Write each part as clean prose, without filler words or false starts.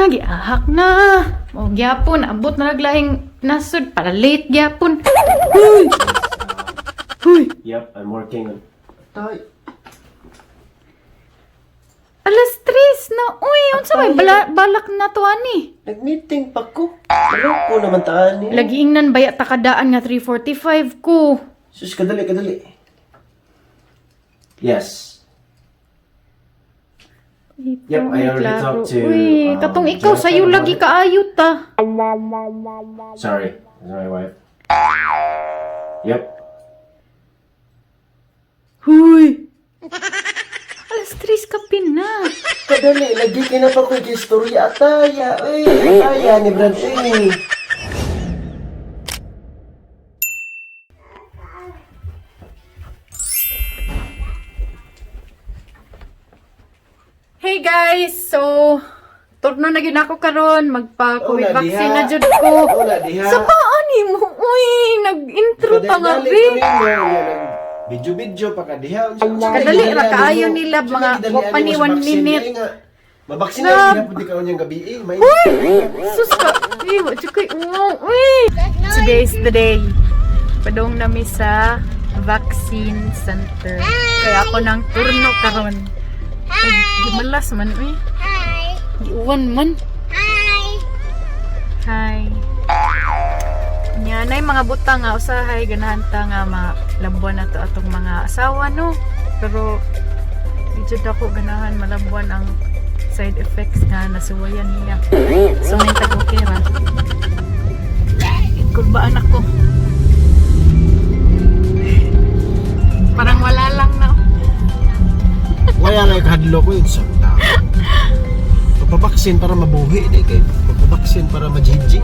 Na, giahak na. O gyapon, abot na naglaing nasod para late gyapon. Huy! Huy! Yep, I'm working on. Tay. 3:00 na. Uy, unsa may balak na to ani? Nag-meeting pa ko. Maloko naman taan ni. Lagiingnan baya takadaan nga 3:45 ko. Sus, kadali, kadali. Yes. Ito, Yep, I may already klaro. talked to, Uy, katong ikaw Jonathan sayo about lagi it. kaayo ta. Sorry, that's my wife. Yep. Huy! 3:00 kapin na. Kadali, lagi ka na pa ko istorya ataya. Uy, ataya ni Brad. Eh. Hey guys! So, turno na gyud ako karon, magpa-COVID Una, vaccine diha. na jud ko. Una, diha. Sa paani mo? Uy, nag-intro ta nga Kadali, be. ko nimo, video-video pa ka diha. Kadali ra kaayo nila, mga wa pa ni 1 minute. Mabaksin Na- na gina pud ka unyang gabi eh. May Sus ka. Uy, wa jud koy uy. Today's the day. Padong nami sa vaccine center. Kaya ako ng turno karon. Ay, gimalas man uy. Hi. Giuwan man. Hi. Hi. Nya nay mga butang nga usahay ganahan ta nga malabuan nato atong mga asawa, no. Pero di jud ako ganahan malabuan ang side effects nga nasuwayan niya. So may tag okay ra. Kurbaan ako. Parang wala lang na. Wala lang hadlo ko yun sa tao. Pagpabaksin para mabuhi di kay pagpabaksin para ma-GG.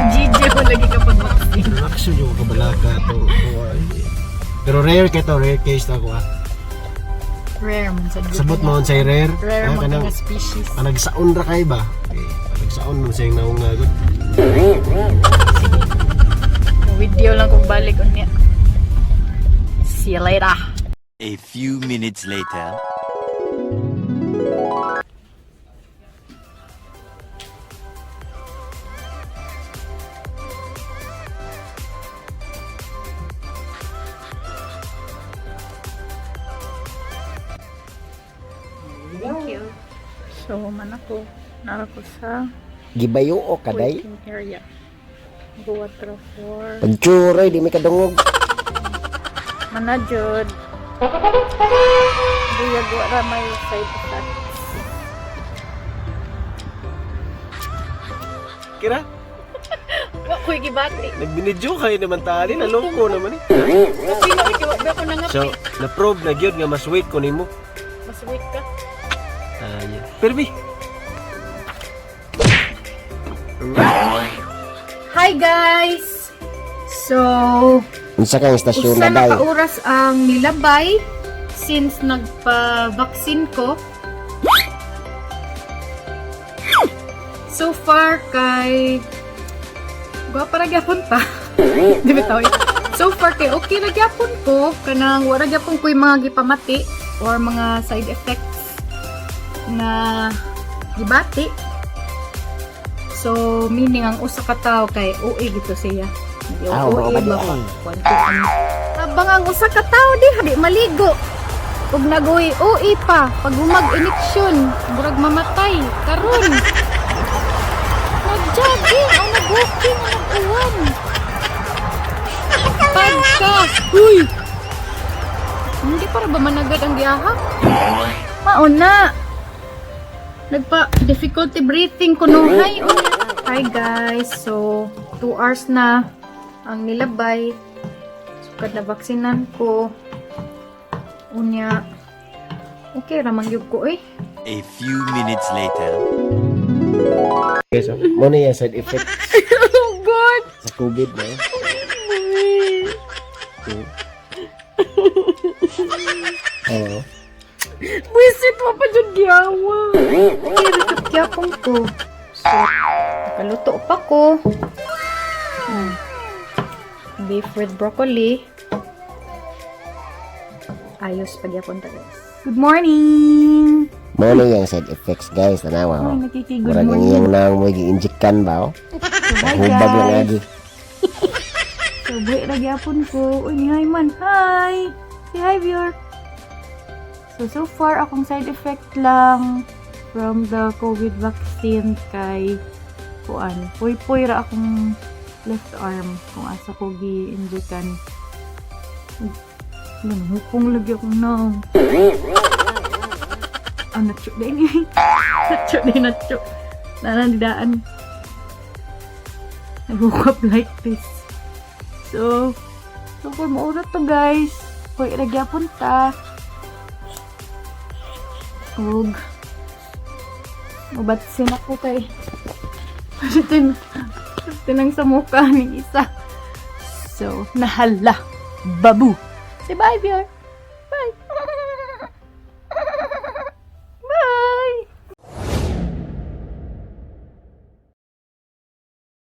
GG mo lagi kapag vaccine. Relax yung kabalaka to. Pero rare kay to, rare case na ako ah. Rare man sa Sabot mo unsay rare. Rare Ah, man kanang nga species. ah, nagsaon ra kay ba? Okay, nagsaon man siyang naunga gud. Video lang kung balik unya. See you later. A few minutes later. Thank you. So, man ako. Nara ko sa Gibayo o kaday. waiting area. Buwat ra for Pagtsuroy, di may kadungog. Manajod. Buyag wa ra may side effects. Kira, Wa ko'y gibati. nagbinidyo kayo naman tali, naloko naman eh. Kasi na wa ba ko nangapi. So, na-probe na gyud nga mas weak ko nimo. Mas weak ka. Ah, yeah. Pero bi, Hi guys! So, Unsa kang istasyon usa na na day? ka oras ang nilabay since nagpa-vaccine ko. So far kay gwapa ra gyapon pa. Di ba tawag? So far kay okay ra gyapon ko, kanang wala gyapon ko'y mga gipamati or mga side effects na gibati. So meaning ang usa ka tawo kay OA gito siya. Ah, OA oo, ba di ba ay? pa? Habang ang usa ka tawo di di maligo. Ug nagoy OA pa pag humag iniksyon, murag mamatay karon. Nag-jogging, o nag-walking, o nag-uwan. Pagka, huy! Hindi para ba managad ang giyaha? Mauna! Nagpa difficulty breathing ko no. Hi, unya. Hi guys. So, 2 hours na ang nilabay. Sukad na vaksinan ko. Unya. Okay, ramang yug ko eh. A few minutes later. Okay, so, mo na yung side effect Oh God! sa COVID no. Oo. Buisit mo pa dyan giyawa. Okay, rikap gyapon ko. So, nakaluto pa ko. Beef with broccoli. Ayos pa gyapon ta guys. Good morning! Mao na yung side effects, guys, tanawa Ay, oh. nakiki-good Murag ang morning. iyang naong mo gi-injectan ba oh. So, bye Hubag lang guys. agi. So, buhi ra gyapon ko. Uy, ni hi man. Hi! Say hi, viewer. So, so far, akong side effect lang from the COVID vaccine kay kuan. Puy-puy ra akong left arm kung asa ko gi-injectan. Ano, hukong lagi akong naong. Ah, natyo din eh. Natyo din, natyo. Nanandidaan. Nag-hook up like this. So, so for maura to, guys. Hoy, nagyapon ta. Ug mubatsin ako kay tinang sa mukha ni isa. So, nahala. Babu. Say bye, viewer.